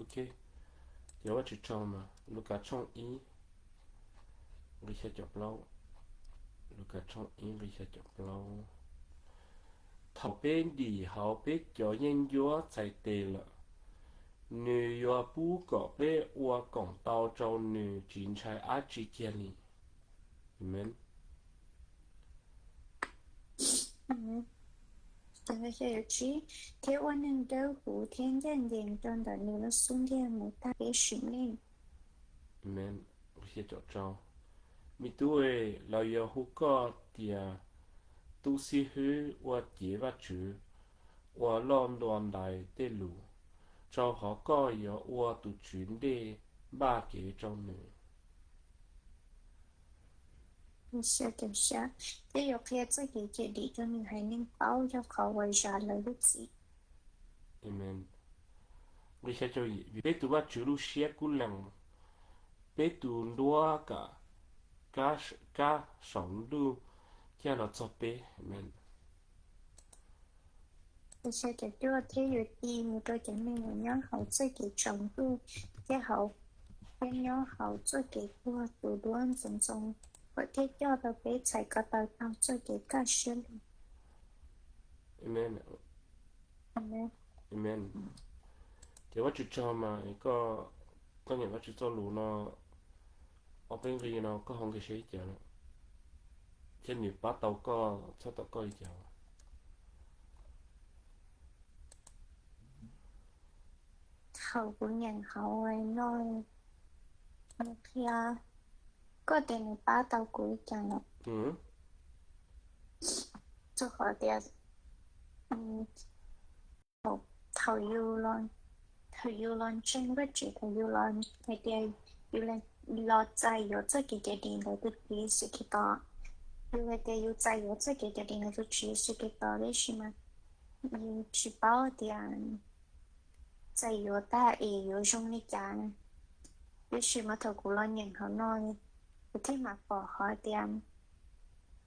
Ok, ces Vajtswv tsaug mas Lukas tshooj ib nqi xya caum plaub, Lukas tshooj ib nqi xya caum plaub. Thaum peb dim hauv peb cov yeeb ncuab txhais tes lawm, nws yuav pub kom peb ua koom tau rau nws tsis ntshai dab tsi kiag li. Amees. Thiab ua neeg dawb huv thiab ncaj ncees rau ntawm nws lub xub ntiag mus tag peb sim neej. Me tub, lawv yuav hu koj tias tub xib hwb uas cev Vajtswv ua loj ntua ntais tej lus, rau qhov koj yuav ua tus Tswv ntej npaj kev rau nws. Thiab yuav qhia txoj kev cawm dim rau nws haiv neeg paub, yog qhov uas zam lawv lub txim. Vim peb tus Vajtswv lub siab kub lees, peb tus ntuab kam kab saum ntuj caj los txog peb. Thiab yuav ci mus rau cov neeg uas nyob hauv txoj kev tsaus ntuj thiab hauv, thiab nyob hauv txoj kev tuag tus duab ntxoov ntxoo, kom thiaj coj rau peb txhais ko taw taug txoj kev kaj siab lug. Ces Vajtswv tsaug mas koj nyeem Vajtswv txoj lus no ob peb nqi no koj ho nqis seb li cas, thiab nws pab tau koj txhawb tau koj li cas. Thaum kuv nyeem hauv no, nws qhia koj tias nws pab tau kuv li cas no. Rau qhov tias thaum, thaum yus los ntseeg Vajtswv, thaum yus los hais tias yus los txais yuav txoj kev cawm dim ntawm tus Tswv Yexus Khetos, yus hais tias yus txais yuav txoj kev cawm dim ntawm tus Tswv Yexus Khetos, tab sis mas yus tsis paub tias txais yuav tag es yuav zoo li cas. Tab sis mas thaum kuv los nyeem hauv no, kuv thiaj mam pom hais tias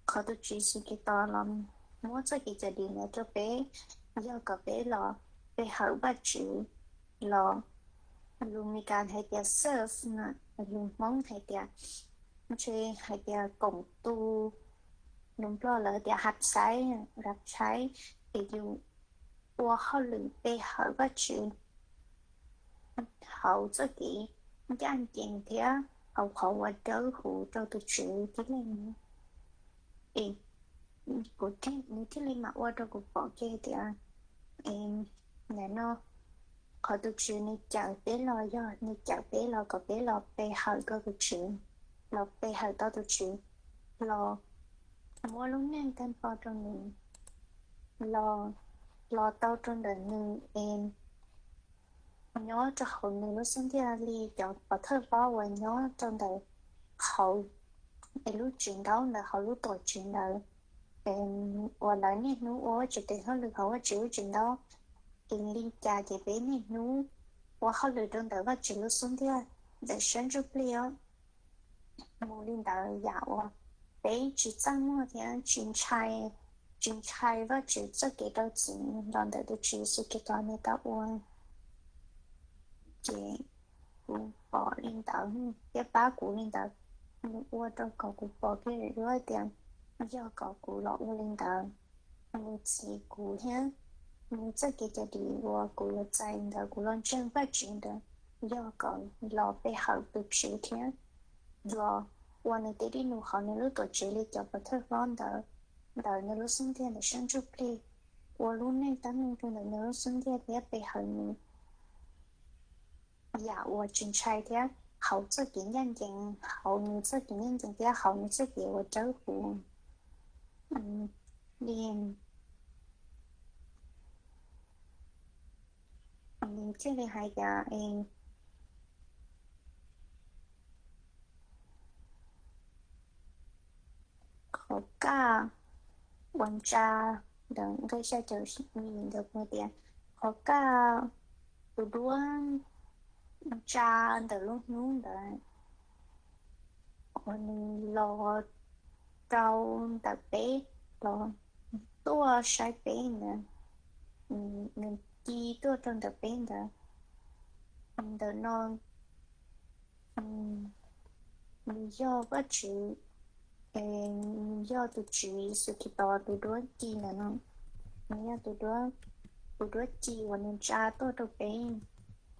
qhov tus Tswv Yexus Khetos los muab txoj kev cawm dim ntawd rau peb, yog kom peb los pe hawm Vajtswv los, lus Meskas hais tias serve, lus Hmoob hais tias, ntshe hais tias koom tu, lus Nplog lawv tias hab xaiv, hab xaiv, es yus ua hauj lwm pe hawm Vajtswv hauv txoj kev ncaj ncees thiab hauv qhov uas dawb huv rau tus Tswv tib leeg. Es kuv, nws thiaj li mam ua rau kuv pom kiag tias, nim no qhov tus Tswv nws cawm peb los yog nws cawm peb los kom peb los pe hawm rau tus Tswv, los pe hawm tau tus Tswv, los muab lub neej tag nrho rau nws, los, los tau rau ntawm nws es nyob rau hauv nws lub xub ntiag li cov pov thawj hlob uas nyob rau ntawm hauv es lub tsev ntaub ntawd, hauv lub tuam tsev ntawd, uas lawv niaj hnub ua Vajtswv tes hauj lwm hauv Vajtswv lub tsev ntaub. Es li cas ces peb niaj hnub ua hauj lwm rau ntawm Vajtswv lub xub ntiag ntawm sab ntsuj plig os. Mus li ntawd yam uas peb tsis txaj muag thiab tsis ntshai, tsis ntshai Vajtswv txoj kev rau txim los ntawm tus Tswv Yexus Khetos nws tau ua. Ces kuv pom li ntawd thiab pab kuv li ntawd, nws ua rau kom kuv pom kiag lawm tias yog kom kuv los ua li ntawd, nws txhiv kuv thiab nws txoj kev cawm dim uas kuv yuav txais ntawd, kuv los ntseeg Vajtswv ntawd, yog kom los pe hawm tus Tswv thiab los ua nws tej dej num hauv nws lub tuam tsev li cov pov thawj hlob ntawd ntawm nws lub xub ntiag ntawm sab ntsuj plig, ua lub neej tab meeg rau ntawm nws lub xub ntiag thiab pe hawm nws yam uas tsis ntshai thiab hauv txoj kev ncaj ncees, hauv nws txoj kev ncaj ncees thiab hauv nws txoj kev uas dawb huv li. Nws thiaj li hais tias qhov kaj uas ntsa ntawm nqe xya caum ib ntawd kuv tias qhov kaj tus duab ntsa ntawm lub hnub ntawd uas nws los rau ntawm peb, los tuaj saib peb ntawd, nws ci tuaj rau ntawm peb ntawd, ntawm no nws yog Vajtswv, nws yog tus Tswv Yexus Khetos tus duab ci ntawm no, nws yog tus duab, tus duab ci uas nws tsa tuaj rau peb,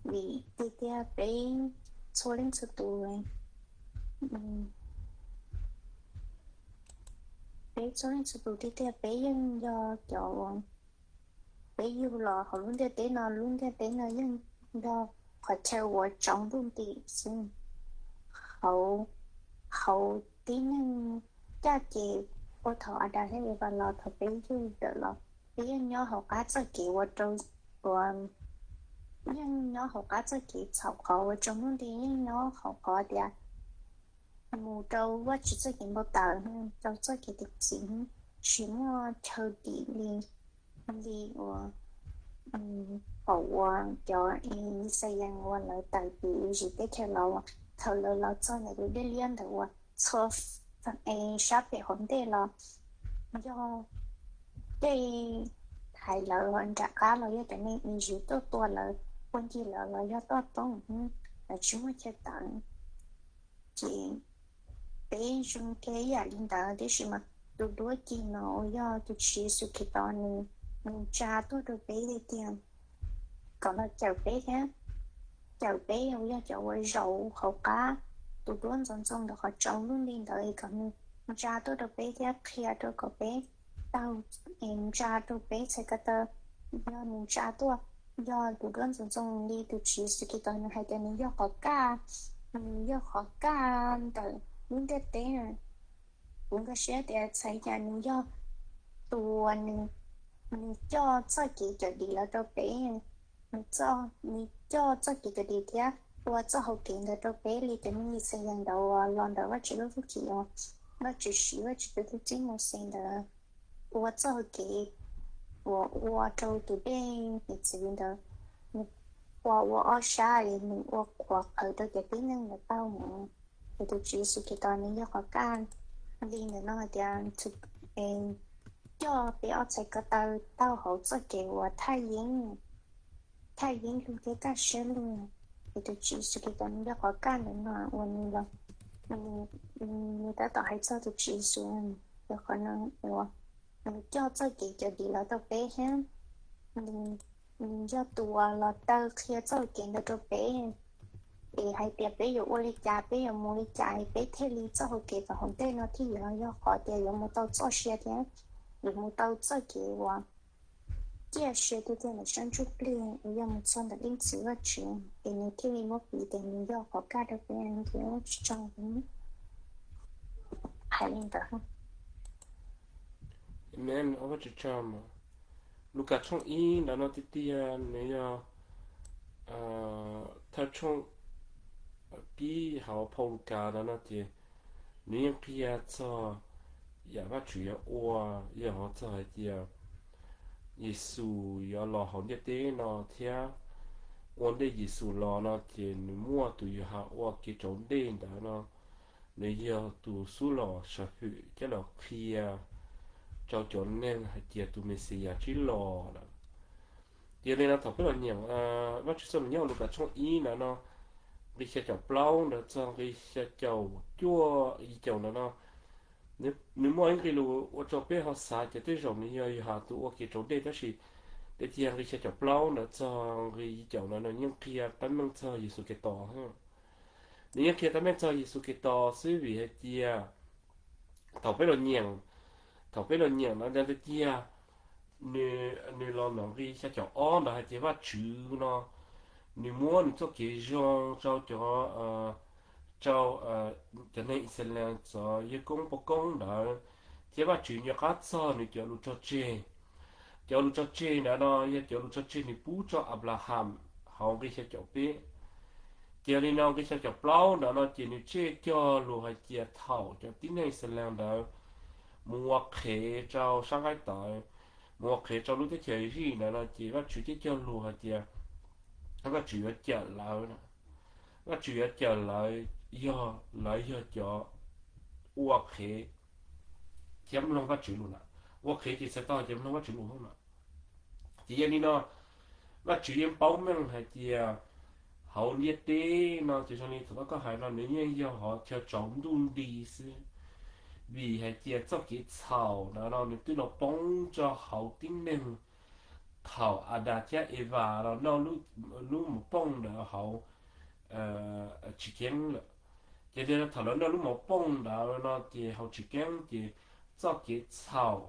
vim tiag tiag peb txhua leej txhua tus, peb txhua leej txhua tus tiag tiag peb yeej yog cov uas peb yug los hauv lub ntiaj teb no, lub ntiaj teb no yeej yog qhov chaw uas tsaus ntuj nti xwb. Hauv, hauv tib neeg caj ces ua thaum Adas thiab Evas los, thaum peb yug tawm los, peb yeej nyob hauv qab txoj kev ua rau, ua, yeej nyob hauv qab txoj kev txhaum qhov uas tsaus ntuj nti, yeej nyob hauv qhov tias mus rau Vajtswv txoj kev npau taws, rau txoj kev txim, tsis muaj chaw dim li, li uas thaum uas cov Yixalayees uas lawv tawm tim Iziv teb chaws los, thaum lawv los txog ntawm tus dej liab ntawd uas txhua sab pem hauv ntej los yog dej, hais lawv nram qab los yog cov neeg Iziv tuaj tua lawv, ua ncig lawv los yog toj roob, lawv tsis muaj chaw tawm. Ces peb zoo kiag ib yam li ntawd, tiam sis mas tus duab ci no uas yog tus Tswv Yexus Khetos nws, nws tsa tuaj rau peb tiag tiag kom los cawm peb thiab, cawm peb uas yog cov uas zaum hauv qab tus duab ntxoov ntxoo ntawm qhov tsaus ntuj nti ntawd, kom nws ntsa tuaj rau peb thiab qhia rau kom peb taug, ntsa rau peb txhais ko taw, yog nws ntsa tuaj, yog tus duab ntxoov ntxoo li tus Tswv Yexus Khetos nws hais tias nws yog qhov kaj, nws yog qhov kaj ntawm lub ntiaj teb. Kuv nkag siab tias txhais cas nws yog tus uas nws, nws coj txoj kev cawm dim los rau peb, nws coj txoj kev cawm dim thiab ua txoj hau kev ntawd rau peb li cov neeg Yixalayees ntawd uas los ntawm Vajtswv lub hwj chim uas Vajtswv siv Vajtswv tus tub txib Mauxes ntawd ua txoj hau kev uas ua rau tus dej hiav txwv ntawd, nws ua ua ob sab es nws ua qhuav qhawv rau cov tib neeg ntawd taug mus. Ces tus Tswv Yexus Khetos nws yog qhov kaj li ntawm no hais tias coj peb ob txhais ko taw taug hauv txoj kev uas thaj yeeb, thaj yeeb lug thiab kaj siab lug. Ces tus Tswv Yexus Khetos nws yog qhov kaj ntawm no uas nws los, nws tab tom hais txog tus Tswv Yexus, yog qhov no uas nws coj txoj kev cawm dim los rau peb thiab nws yog tus uas los taw qhia txoj hau kev ntawd rau peb, es hais tias peb yuav ua li cas, peb yuav mus li cas es peb thiaj li txoj hau kev tom hauv ntej no thiaj yuav yog qhov tias yuav mus tau txoj sia thiab yuav mus tau txoj kev uas ciaj sia tiag tiag ntawm sab ntsuj plig uas yog mus txog ntawm Leej Txiv Vajtswv, es nws thiaj li muab piv tias nws yog qhov kaj rau peb. Tsis tso hais li ntawd. Amen. Ua Vajtswv tsaug mas. Lukas tshooj ib ntawd no tiag tiag nws yog thawj tshooj pib hauv phau Lukas ntawd no ces nws yeej qhia txog yam Vajtswv yuav ua, yog hais txog hais tias Yexus yuav los hauv ntiaj teb no thiab ua ntej Yexus los no ces nws muaj tus yug has ua kev tsaus ntej ntawd no, nws yog tus xub los sam hwm coj los qhia rau cov neeg hais tias tus Mexiyas twb los lawm. Yog li no thaum peb los nyeem Vajtswv txoj lus nyob hauv Lukas tshooj ib ntawd no, nqi xya caum plaub ntawd txog nqi xya caum cuaj yim caum ntawd no, nws muaj ib nqe lus ua rau peb ho xav tias tej zaum nws yog yug has tus ua kev tsaus ntej, tab sis tiag tiag nqi xya caum plaub ntawd txog nqi yim caum ntawd nws yeej qhia teeb meem txog Yexus Khetos. Nws yeej qhia teeb meem txog Yexus Khetos xwb vim hais tias thaum peb los nyeem, thaum peb los nyeem no tiag tiag, nws los ntawm nqi xya caum ob ntawd hais tias Vajtswv no nws muab nws txoj kev zoo rau cov, rau cov neeg Yixalayees txov yawg koob poj koob ntawd, thiab Vajtswv nco qab txog nws cov lus tso tseg. Cov lus tso tseg ntawd no yog cov lus tso tseg nws pub rau Anplahas hauv nqi xya caum peb. Ces yog li no nqi xya caum plaub ntawd no ces nws tseg cog lus hais tias thaum cov tib neeg Yixalayees ntawd mus ua qhev rau sab nqaij tawv, mus ua qhev rau lub teb chaws Zij ntawd no ces Vajtswv tseg cog lus hais tias Vajtswv yuav cawm lawv, Vajtswv yuav cawm lawv, yog lawv yog cov ua qhev thiab mloog Vajtswv lus na. Ua qhev ces txhais tau tias mloog Vajtswv lus na. Ces yog li no Vajtswv yeej paub meej hais tias hauv ntiaj teb no ces zoo li thaum koj hais no nws yeej yog hauv chaw tsaus ntuj nti xwb, vim hais tias txoj kev txhaum ntawd no nws twb los poob rau hauv tib neeg thaum Adas thiab Evas los noj lub mov pooj ntawd hauv tsis keeb lawm. Ces li no thaum lawv noj lub mov pooj ntawd no ces hauv tsis keeb ces txoj kev txhaum,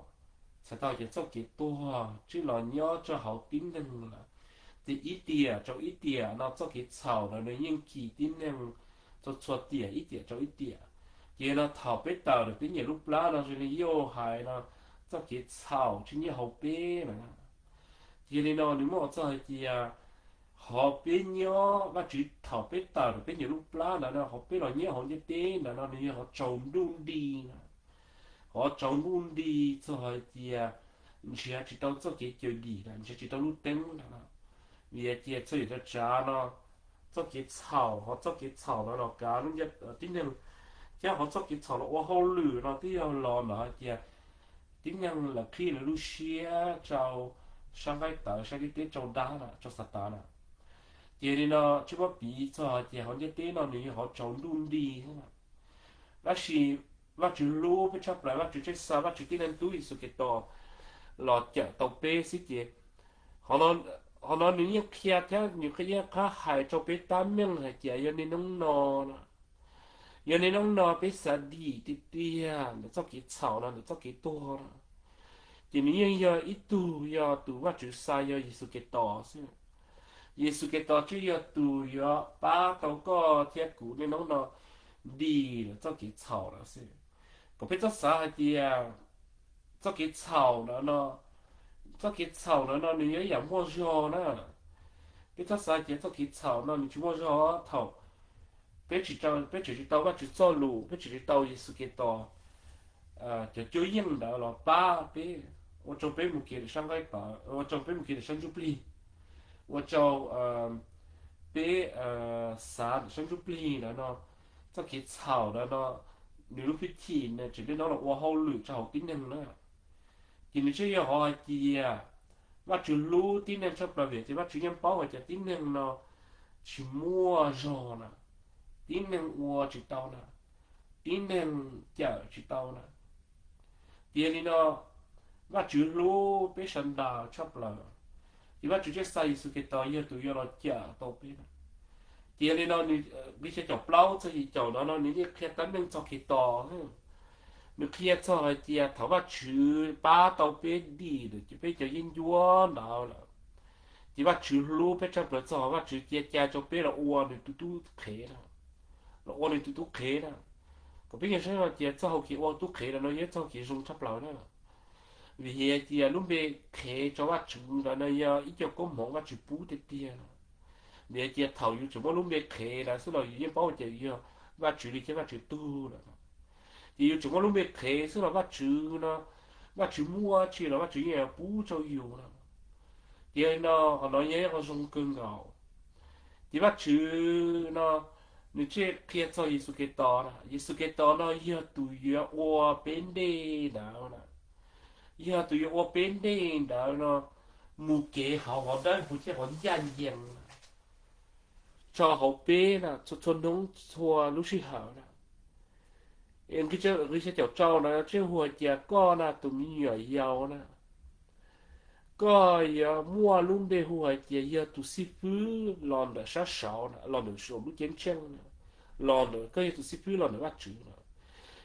txhais tau tias txoj kev tuag twb los nyob rau hauv tib neeg lawm. Ces ib tiam rau ib tiam no txoj kev txhaum ntawd nws yeej kis tib neeg txhua txhua tiam ib tiam rau ib tiam. Ces no thaum peb tawm lawm peb nyias lub plab no zoo li Yauj hais no, txoj kev txhaum tsis nyob hauv peb lawm. Ces li no nws muab ua txog hais tias hauv peb nyob Vajtswv thaum peb tawm lawm peb nyias lub plab ntawd no hauv peb los nyob hauv ntiaj teb ntawd no nws yog hauv tsaus ntuj nti na, hauv tsaus ntuj nti txog hais tias nrhiav tsis tau txoj kev cawm dim lawm, nrhiav tsis tau lub teeb lawm. Vim hais tias txhua yam txhua tsav no txoj kev txhaum, hauv txoj kev txhaum no los kav lub ntiaj teb tib neeg, thiab hauv txoj kev txhaum los ua hauj lwm no twb yog los ntawm hais tias tib neeg lawv qhib lawv lub siab rau sab nqaij tawv, sab ntiaj teb tsaus dab na, rau Xatas na. Ces li no tsis muab piv txog hais tias hauv ntiaj teb no nws yog hauv tsaus ntuj nti xwb na. Tab sis Vajtswv hlub peb tshaj plaws, Vajtswv tseem xa Vajtswv tib leeg tub Yexus Khetos los cawm tau peb xwb ces qhov no nws yeej qhia thiab nws yeej qab hais rau peb tab meeg hais tias yog niaj hnub no, yog niaj hnub no peb xav dim tiag tiag ntawm txoj kev txhaum no, ntawm txoj kev tuag no, ces nws yeej yog ib tug, yog tus Vajtswv xa yog Yexus Khetos xwb. Yexus Khetos tseem yog tus yuav pab tau koj thiab kuv niaj hnub no dim lawm txoj kev txhaum no xwb. Kom peb txhob xav hais tias txoj kev txhaum ntawd no, txoj kev txhaum ntawd no nws yog ib yam muaj zog na. Peb txhob xav hais tias txoj kev txhaum no nws tsis muaj zog thaum peb tseem tsis tau Vajtswv txoj lus, peb tseem tsis tau Yexus Khetos cov cuab yeej ntawd los pab peb, ua rau peb mus kev ntawm sab nqaij tawv, ua rau peb mus kev ntawm sab ntsuj plig, ua rau peb xav ntawm sab ntsuj plig ntawd no, txoj kev txhaum ntawd no nws lub hwj chim nws tseem li no los ua hauj lwm rau hauv tib neeg na. Ces nws tseem yog hais tias Vajtswv hlub tib neeg tshaj plaws vim tias Vajtswv yeej paub hais tias tib neeg no tsis muaj zog na, tib neeg ua tsis tau na, tib neeg cawm tsis tau na. Ces li no Vajtswv hlub peb sawv daws tshaj plaws, ces Vajtswv tseem xa Yexus Khetos yog tus yuav los cawm tau peb na. Ces li no nqi xya caum plaub txog yim caum no no nws yeej qhia tab meeg txog Khetos. Nws qhia txog hais tias thaum Vajtswv pab tau peb dim lawm ces peb cov yeeb ncuab ntawd lawm, ces Vajtswv hlub peb tshaj plaws txog Vajtswv cia cai rau peb los ua nws tus tub qhev na, los ua nws tus tub qhev na. Kom peb nkag siab hais tias txoj hau kev ua tub qhev no yog txoj hau kev zoo tshaj plaws na. Vim hais tias lub npe qhev rau Vajtswv ntawd no yog ib co koob hmoov Vajtswv pub tiag tiag na. Vim hais tias thaum yus tseem muaj lub npe qhev ntawd xwb los yus yeej paub tias yus yog Vajtswv li thiab Vajtswv tug lawm. Ces yus tseem muaj lub npe qhev xwb los Vajtswv no, Vajtswv muaj tsi los Vajtswv yeej yuav pub rau yus no. Ces no qhov no yog ib qho zoo kawg nkaus. Ces Vajtswv no nws tseem qhia txog Yexus Khetos na, Yexus Khetos no yog tus yuav ua peb ntej ntawd na, yog tus yuav ua peb ntej ntawd no mus kev hauv qhov dawb huv thiab qhov ncaj ncees rau hauv peb na txhua txhua hnub txhua lub sij hawm na. Nqi xya caum rau na tseem hu hais tias koj na tus me nyuam yaus na, koj yuav muaj lub npe hu hais tias yog tus xib fwb los ntawm sab saud na, los ntawm saum lub ceeb tsheej na, los ntawm, koj yog tus xib fwb los ntawm Vajtswv na.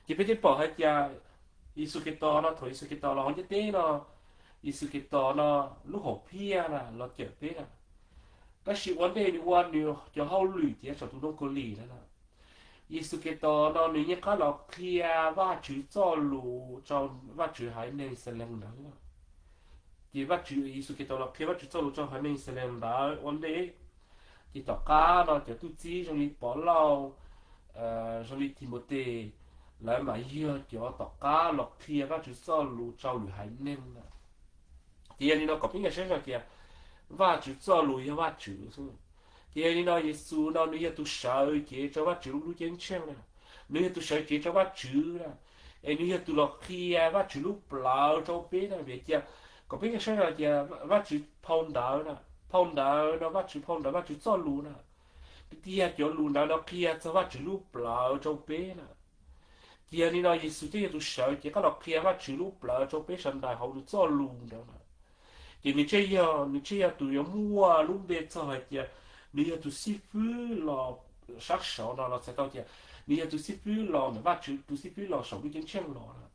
Ces peb thiaj pom hais tias Yexus Khetos no thaum Yexus Khetos los hauv ntiaj teb no, Yexus Khetos no lub hom phiaj na los cawm peb na. Tab sis ua ntej nws ua nws cov hauj lwm ces saum tus ntoo khaus lim na, Yexus Khetos no nws yeej qab los qhia Vajtswv txoj lus rau Vajtswv haiv neeg Yixalayees ntawd. Ces Vajtswv, Yexus Khetos los qhia Vajtswv txoj lus rau haiv neeg Yixalayees ntawd ua ntej. Ces tom qab no cov tub txib zoo li Pov Lauj, zoo li Timautes, lawv mas yog cov tom qab los qhia Vajtswv txoj lus rau lwm haiv neeg na. Ces yog li no kom peb nkag siab zog tias Vajtswv txoj lus yog Vajtswv xwb. Ces yog li no Yexus no nws yog tus sawv cev rau Vajtswv lub ceeb tsheej na, nws yog tus sawv cev rau Vajtswv na, es nws yog tus los qhia Vajtswv lub plawv rau peb na. Vim tias kom peb nkag siab zog tias Vajtswv phau ntawv na, phau ntawv no Vajtswv phau ntawv Vajtswv txoj lus na, tiag cov lus ntawd no qhia txog Vajtswv lub plawv rau peb na. Ces yog li no Yexus thiaj yog tus sawv cev qab los qhia Vajtswv lub plawv rau peb sawv daws hauv nws txoj lus ntawd na. Ces nws thiaj yog, nws thiaj yog tus yuav muaj lub npe txog hais tias nws yog tus xib fwb los sab saud no los txhais tau tias nws yog tus xib fwb los ntawm Vajtswv, tus xib fwb los saum lub ceeb tsheej los na.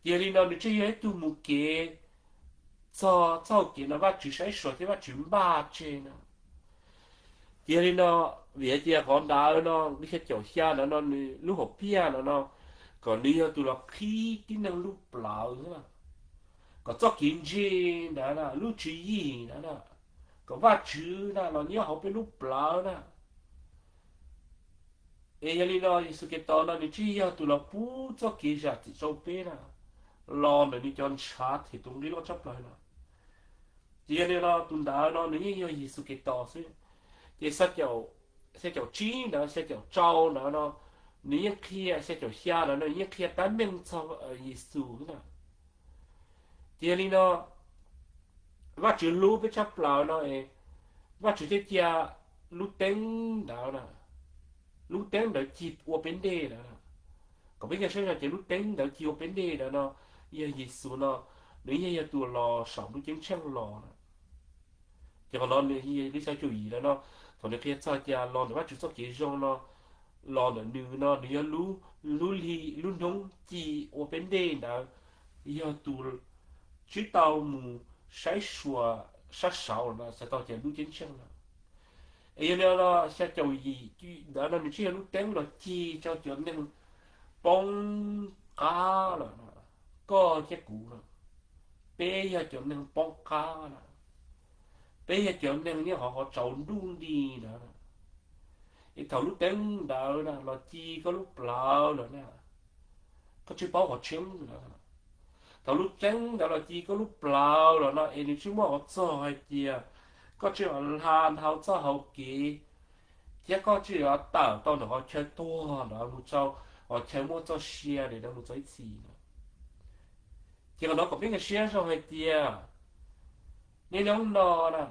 Ces yog li no nws thiaj yog ib tug mus kev txog txoj kev no Vajtswv saib xyuas thiab Vajtswv npaj tseg na. Ces yog li no, vim hais tias qhov ntawd no, nqi xya caum xya ntawd no, nws lub hom phiaj ntawd no, kom nws yog tus los qhib tib neeg lub plawv na, kom txoj kev ntse ntawd na, lub tswv yim ntawd na, kom Vajtswv na los nyob hauv peb lub plawv na. Es yog li no Yexus Khetos no nws thiaj yog tus los pub txoj kev zam txim rau peb na, los ntawm nws cov ntshav them tus nqi loj tshaj plaws na. Ces yog li no tus ntawd no nws yeej yog Yexus Khetos xwb. Ces xya caum tsib ntawd, xya caum rau ntawd no, nws yeej qhia, xya caum xya ntawd no nws yeej qhia tab meeg txog Yexus na. Ces yog li no Vajtswv hlub peb tshaj plaws no es Vajtswv thiaj cia lub teeb ntawd na, lub teeb ntawd cig ua peb ntej ntawd na. Kom peb nkag siab zog ces lub teeb ntawd cig ua peb ntej ntawd no yog Yexus no, nws yeej yog tus los saum lub ceeb tsheej los na. Ces qhov no nws li xya caum yim ntawd no, thaum nws qhia txog tias los ntawm Vajtswv txoj kev zoo no, los ntawm nws no nws yog lub, lub hli, lub hnub ci ua peb ntej ntawd, yog tus tsis tau mus saib xyuas sab saud los no txhais tau tias lub ceeb tsheej no. Es yog li no xya caum yim ntawd no nws tsis yog lub teeb los cig rau cov neeg poob qab lawm no, koj thiab kuv no, peb yog cov neeg poob qab na, peb yog cov neeg nyob hauv qhov tsaus ntuj nti ntawd na. Es thaum lub teeb ntawd na los ci koj lub plawv lawm na, koj tsis paub qhov tseeb lawm. Thaum lub teeb ntawd los ci koj lub plawv lawm no es nws tsis muaj qhov txog hais tias koj tsis hla dhau txoj hau kev, thiab koj tsis tawm tau ntawm qhov chaw tuag ntawd mus rau qhov chaw muaj txoj sia ntawd mus txog ib txhis na. Ces qhov no kom peb nkag siab zog hais tias niaj hnub no na,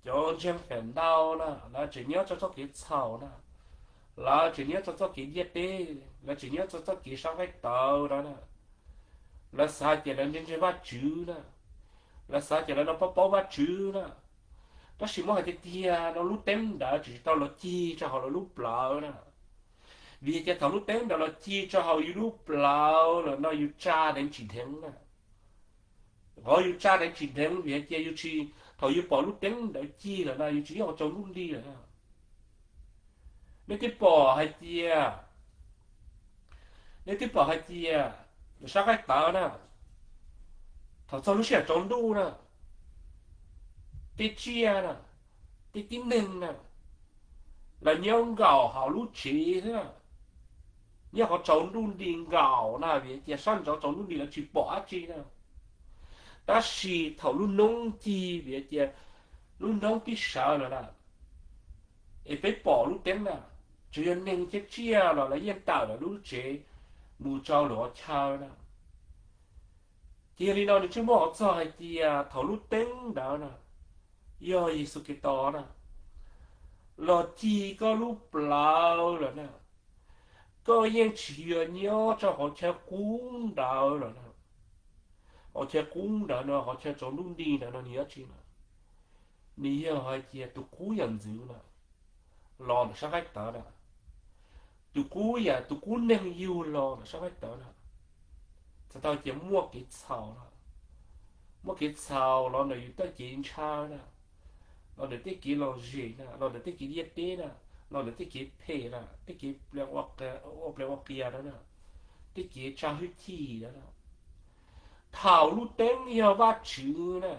cov ntseeg feem ntau na lawv tseem nyob rau txoj kev txhaum na, lawv tseem nyob rau txoj kev ntiaj teb, lawv tseem nyob rau txoj kev sab qaib tawv no na. Lawv xav tias lawv ntseeg ntseeg Vajtswv na, lawv xav tias lawv no paub paub Vajtswv na. Tab sis muab hais tiag tiag no lub teeb ntawd tseem tsis tau los cig rau hauv lawv lub plawv na. Vim tias thaum lub teeb ntawd los cig rau hauv yus lub plawv lawm no yus tsa deev tsim dheev na. Qhov yus tsa deev tsim dheev vim hais tias yus tsis, thaum yus pom lub teeb ntawd cig lawm no yus tsis nyob qhov tsaus ntuj nti lawm na. Nej twb pom hais tias, nej twb pom hais tias sab qaib tawv na, thaum txog lub sij hawm tsaus ntuj na, tej tsiaj na, tej tib neeg na, lawv nyob nkaum hauv lub tsev xwb na, nyob qhov tsaus ntuj nti nkaum na vim tias sab nraud tsaus ntuj nti lawv tsis pom dab tsi na. Tab sis thaum lub hnub cig vim tias lub hnub pib sawv lawm na, es peb pom lub teeb na, tsuas yog neeg thiab tsiaj los lawv yeej tawm lawv lub tsev mus rau lwm qhov chaw na. Ces yog li no nws tsis muaj qhov txog hais tias thaum lub teeb ntawd na, yog Yexus Khetos na, los cig koj lub plawv lawm na, koj yeej tsis yuav nyob rau qhov chaw qub ntawd lawm na. Qhov chaw qub ntawd no, qhov chaw tsaus ntuj nti ntawd no nws yog dab tsi na? Nws yog hais tias tus qub yam ntxwv na, los ntawm sab qaib tawv na. Tus qub yam, tus qub neeg yug los ntawm sab qaib tawv na. Txhais tau tias muaj kev txhaum na, muaj kev txhaum los ntawm yus tej kev ntshaw na, los ntawm tej kev lom zem na, los ntawm tej kev ntiaj teb na, los ntawm tej kev phem na, tej kev ua pleas ua qias na, tej kev tsa hwj chim na. Thaum lub teeb yog Vajtswv na,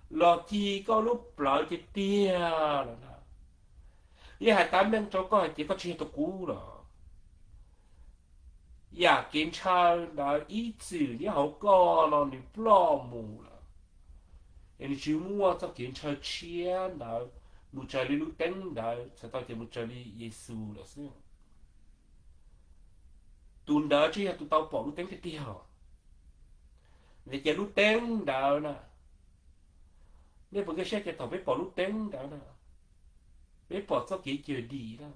los cig koj lub plawv tiag tiag lawm na, yeej hais tab meeg rau koj hais tias koj tsis yog tus qub lawm. Yam kev ntshaw ntawd ib txwm nyob hauv koj no nws ploj mus lawm, es nws tsis muaj txoj kev ntshaw tshiab ntawd mus raws li lub teeb ntawd, txhais tau tias mus raws li Yexus lawm xwb. Tus ntawd tsis yog tus tau pom lub teeb tiag tiag. Vim tias lub teeb ntawd na, nej puas nkag siab tias thaum peb pom lub teeb ntawd na, Peb pom txoj kev cawm dim na.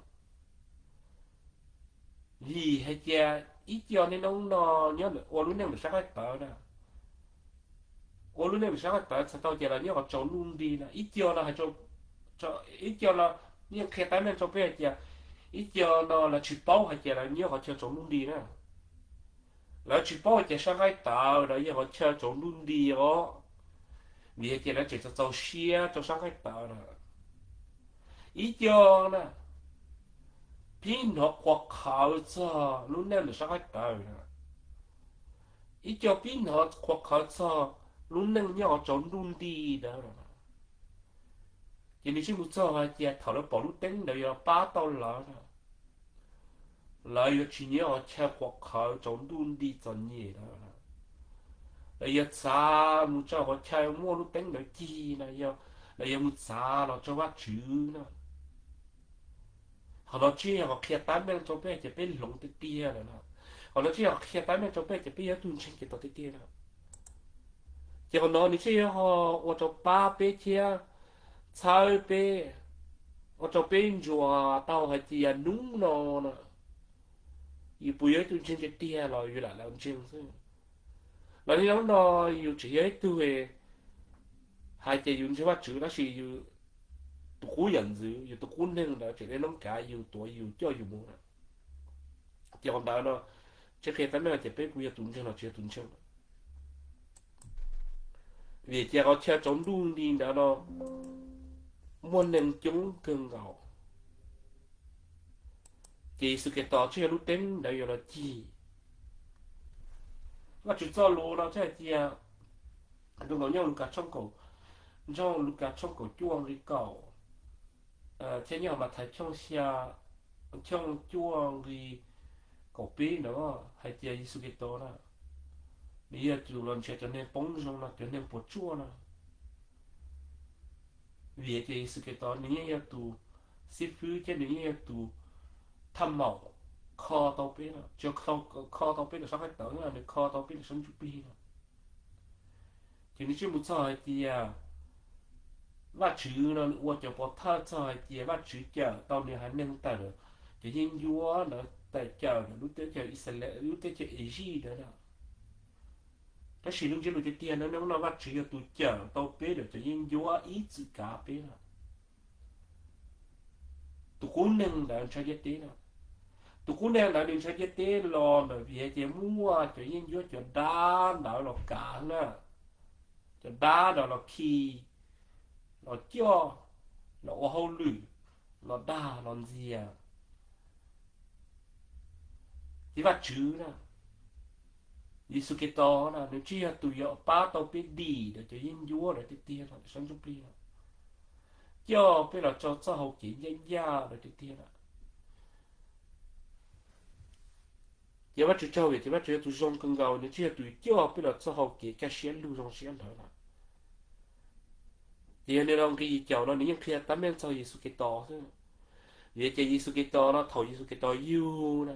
Vim hais tias ib co niaj hnub no nyob ua lub neej ntawm sab qaib tawv na, ua lub neej ntawm sab qaib tawv txhais tau tias lawv nyob qhov tsaus ntuj nti na. Ib co no, ib co no yeej qhia tab meeg rau peb hais tias ib co no lawv tsis paub hais tias lawv nyob qhov chaw tsaus ntuj nti na. Lawv tsis paub hais tias sab qaib tawv no yog qhov chaw tsaus ntuj nti os, vim hais tias lawv tseem txaus txaus siab rau sab qaib tawv na. Ib co na, pib hnov qhuas qhawv txog lub neej ntawm sab qaib tawv na. Ib co pib hnov qhuas qhawv txog lub neej nyob qhov tsaus ntuj nti ntawd. Ces nws tsis mus txog hais tias thaum lawv pom lub teeb ntawd yuav pab tau lawv na, lawv yuav tsis nyob qhov chaw qhuas qhawv tsaus ntuj nti txom nyem na. Lawv yuav txav mus rau qhov chaw muaj lub teeb ntawd cig na, yog lawv yuav mus txav los rau Vajtswv na. Qhov no tsis yog qhov qhia tab meeg rau peb ces peb hloov tiag tiag lawm na. Qhov no tsis yog qhov qhia tab meeg rau peb ces peb yog tus ntseeg Khetos tiag tiag na. Ces qhov no nws tsis yog ua rau pab peb thiab txhawb peb, ua rau peb ntsuas tau hais tias hnub no na yus puas yog ib tug ntseeg tiag tiag los yus lam lam ntseeg xwb. Los niaj hnub no yus tseem yog ib tug hais tias yus ntseeg Vajtswv tab sis yus tus qub yam ntxwv, yus tus qub neeg ntawd tseem niaj hnub kav yus, tuav yus, coj yus mus na. Ces qhov ntawd no tsis qhia tab meeg hais tias peb puas yog tus ntseeg los tsis yog tus ntseeg. Vim tias qhov chaw tsaus ntuj nti ntawd no muaj neeg coob kawg nkaus. Ces Yexus Khetos tsis yog lub teeb ntawd yuav los cig. Vajtswv txoj lus no tsis hais tias nyob Lukas tshooj kaum, nyob Lukas tshooj kaum cuaj nqe kaum, thiab nyob Mathais tshooj cuaj nqe kaum peb ntawd hais tias Yexus Khetos na, nws yog tus los nrhiav cov neeg poob zoo no, cov neeg puas tsuaj no. Vim tias Yexus Khetos nws yeej yog tus xib fwb thiab nws yeej yog tus thaj maum kho tau peb no, tsis yog kho tau peb ntawm sab qaib tawv, nws kho tau peb ntawm sab ntsuj plig no. Ces nws tsis mus txog hais tias Vajtswv no nws ua cov pov thawj txog hais tias Vajtswv cawm tau nws haiv neeg tawm, cov yeeb ncuab ntawd tawm cawm lub teb chaws Ixayees, lub teb chaws Ezip ntawd na. Tab sis lub ntsiab lus tiag tiag no, no Vajtswv yog tus cawm tau peb ntawm cov yeeb ncuab ib txwm kav peb na. Tus qub neeg ntawd ntshaw ntiaj teb na. Tus qub neeg ntawd nws ntshaw ntiaj teb los ntawm vim hais tias muaj cov yeeb ncuab cov dab ntawd los kav na. Cov dab ntawd los khi, los coj, los ua hauj lwm, los dag los ntxias. Ces Vajtswv na, Yexus Khetos na nws tsis yog tus yuav pab tau peb dim ntawm cov yeeb ncuab ntawd tiag tiag no, sab ntsuj plig no, coj peb los rau txoj hau kev ncaj ncaj ntawd tiag tiag na. Ces Vajtswv tsaug vim tias Vajtswv yog tus zoo kawg nkaus, nws tsis yog tus coj peb los txoj hau kev kaj siab lug zoo siab ntawd na. Ces yog li no nqe yim caum no nws yeej qhia tab meeg txog Yexus Khetos xwb. Vim tias Yexus Khetos no thaum Yexus Khetos yug na,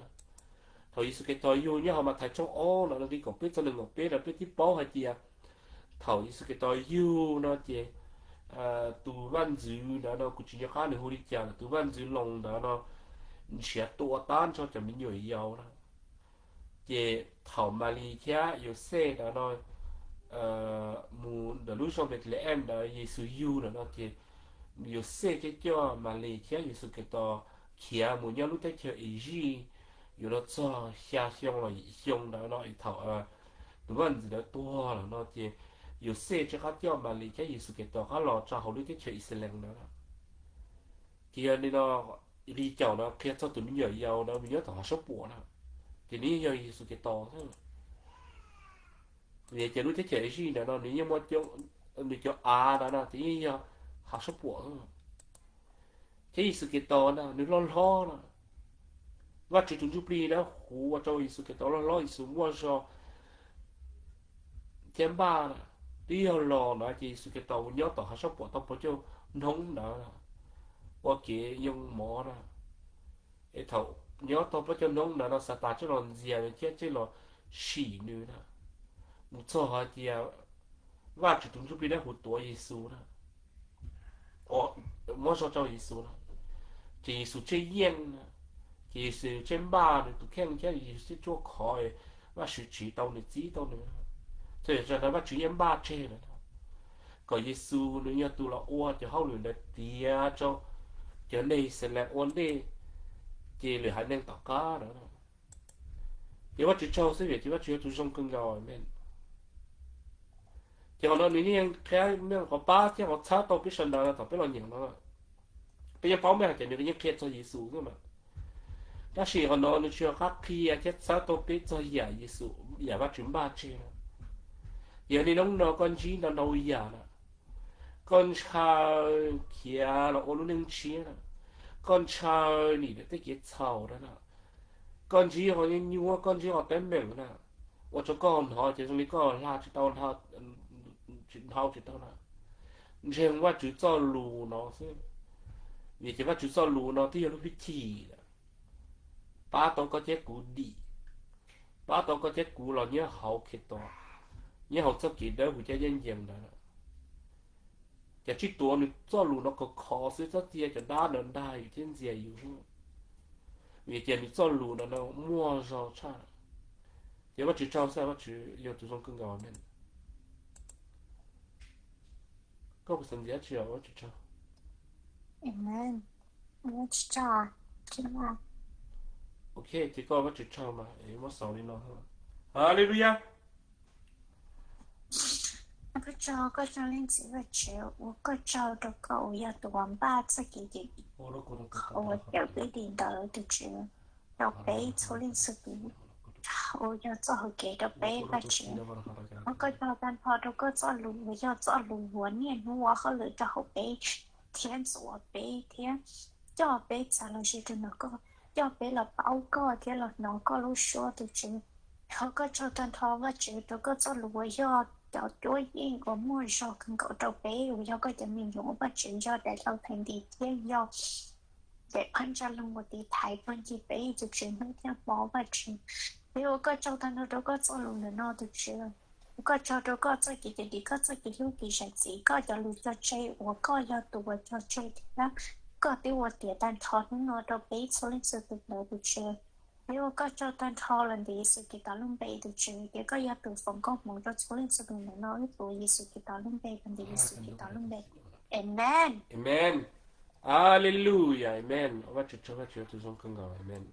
thaum Yexus Khetos yug nyob hauv Mathais tshooj ob no nqe kaum peb txog nees nkaum peb no peb twb paub hais tias thaum Yexus Khetos yug no ces tus vaj ntxwv ntawd no kuv tsis nco qab nws hu li cas lawm, tus vaj ntxwv Loos ntawd no nrhiav tua tag nrho cov me nyuam yaus na. Ces thaum Malis thiab Yauxej ntawd no mus ntawm lub zos Npetleem ntawd Yexus yug ntawm no ces Yauxej thiaj coj Malis thiab Yexus Khetos khiav mus nyob lub teb chaws Ezip yuav luag txog xya xyoo los yim xyoo ntawd no es thaum tus vaj ntxwv ntawd tuag lawm no ces Yauxej rov qab coj Malis thiab Yexus Khetos rov qab los rau hauv lub teb chaws Ixayees ntawd. Ces yog li no, li caum no qhia txog tus me nyuam yaus ntawd mus nyob tom hav sab puam na, ces nws yeej yog Yexus Khetos xwb. Vim ces lub teb chaws Ezip ntawd no nws yeej muaj, nws cov av ntawd no ces yeej yog hav sab puam xwb. Thiab Yexus Khetos na nws loj hlob na, Vajtswv tus Ntsuj Plig na hu ua rau Yexus Khetos loj hlob, Yexus muaj zog thiab npaj na, twb yog los na ces Yexus Khetos mus nyob tom hav sab puam tau plaub caug hnub ntawd ua kev yoo mov na. Es thaum nyob tau plaub caug hnub ntawd no Xatas txawj los ntxias nws thiab txawj los sim nws na, mus txog hais tias Vajtswv tus Ntsuj Plig na hu tuav Yexus na, muab zog rau Yexus na. Ces Yexus tseg yeej, ces Yexus tseg npaj nws tus kheej thiab Yexus tseg tsuaj khov, Vajtswv tsis tau nws, txib tau nws. Txhua yam tag nrho Vajtswv yeej npaj tseg lawm. Kom Yexus nws yog tus los ua cov hauj lwm ntawd tiav rau cov neeg Yixalayees ua ntej, ces lwm haiv neeg tom qab na. Ces Vajtswv tsaug xwb, vim ces Vajtswv yog tus zoo kawg nkaus, amees. Ces qhov no nws yeej qhia meej qhov pab thiab qhov txhawb tau peb sawv daws thaum peb los nyeem no. Peb yeej paub meej hais tias nws yeej qhia txog Yexus xwb mas, tab sis qhov no nws tsis yog qab qhia thiab txhawb tau peb txog yam Yexus, yam Vajtswv npaj tseg na. Yog li hnub no koj ntsib ntau ntau yam na, koj ntshaw khiav los ua lub neej tshiab na, koj ntshaw nim tej kev txhaum na, koj ntsib qhov nyuaj nyuaj, koj ntsib qhov teeb meem na, ua rau koj hnov ces zoo li koj hla tsis tau, dhau tsis tau na. Ntseeg Vajtswv txoj lus no xwb, vim ces Vajtswv txoj lus no twb yog lub hwj chim pab tau koj thiab kuv dim, pab tau koj thiab kuv los nyob hauv Khetos, nyob hauv txoj kev dawb huv caj yeej yees ntawd. Ces tsis tuav nws txoj lus no khov kho xwb, txhob cia cov dab no dag yus thiab ntxias yus, vim ces nws txoj lus no no muaj zog tshaj. Ces Vajtswv tsaug xwb, Vajtswv yog tus zoo kawg nkaus, amees. Koj puas xav ntxiv dab tsi, Vajtswv tsaug. Ok, ces koj Vajtswv tsaug mas es muab xaus li no. Haleluya. Koj tsaug, koj tsaug leej txiv Vajtswv uas koj tsaug rau koj uas yog tus uas npaj txoj kev cawm dim, uas cawm peb dim ntawd tus Tswv, rau peb txhua leej txhua tus uas yog txoj hau kev rau peb Vajtswv. Muab koj tsaug tag nrho rau koj txoj lus uas yog txoj lus uas niaj hnub ua hauj lwm rau hauv peb thiab ntxuav peb thiab coj peb txav los ze rau ntawm koj, coj peb los paub koj thiab los hnov koj lub suab tus Tswv. Thov koj tsaug tag nrho Vajtswv rau koj txoj lus uas yog cov cuab yeej uas muaj zog kawg nkaus rau peb uas yog koj cov me nyuam, Vajtswv yog daim hlau theej nti thiab yog daim phab ntsa loog uas tiv thaiv pog ncig peb tus Tswv hnub thiab hmo Vajtswv. Peb ua koj tsaug tag nrho rau koj txoj lus ntawm no tus Tswv. Ua koj tsaug rau koj txoj kev cawm dim, koj txoj kev hlub kev zam txim, koj cov lus cog tseg uas koj yog tus uas cog tseg thiab koj twb ua tiav tag nrho hnub no rau peb txhua leej txhua tus ntawd tus Tswv. Peb ua koj tsaug tag nrho los ntawm Yexus Khetos lub npe tus Tswv, ces koj yog tus foom koob hmoov rau txhua leej txhua tus ntawm no wb tuav Yexus Khetos lub npe, ntawm Yexus Khetos lub npe. Amees. Amees. Aleluya, amees. Vajtswv tsaug, Vajtswv yog tus zoo kawg nkaus, amees.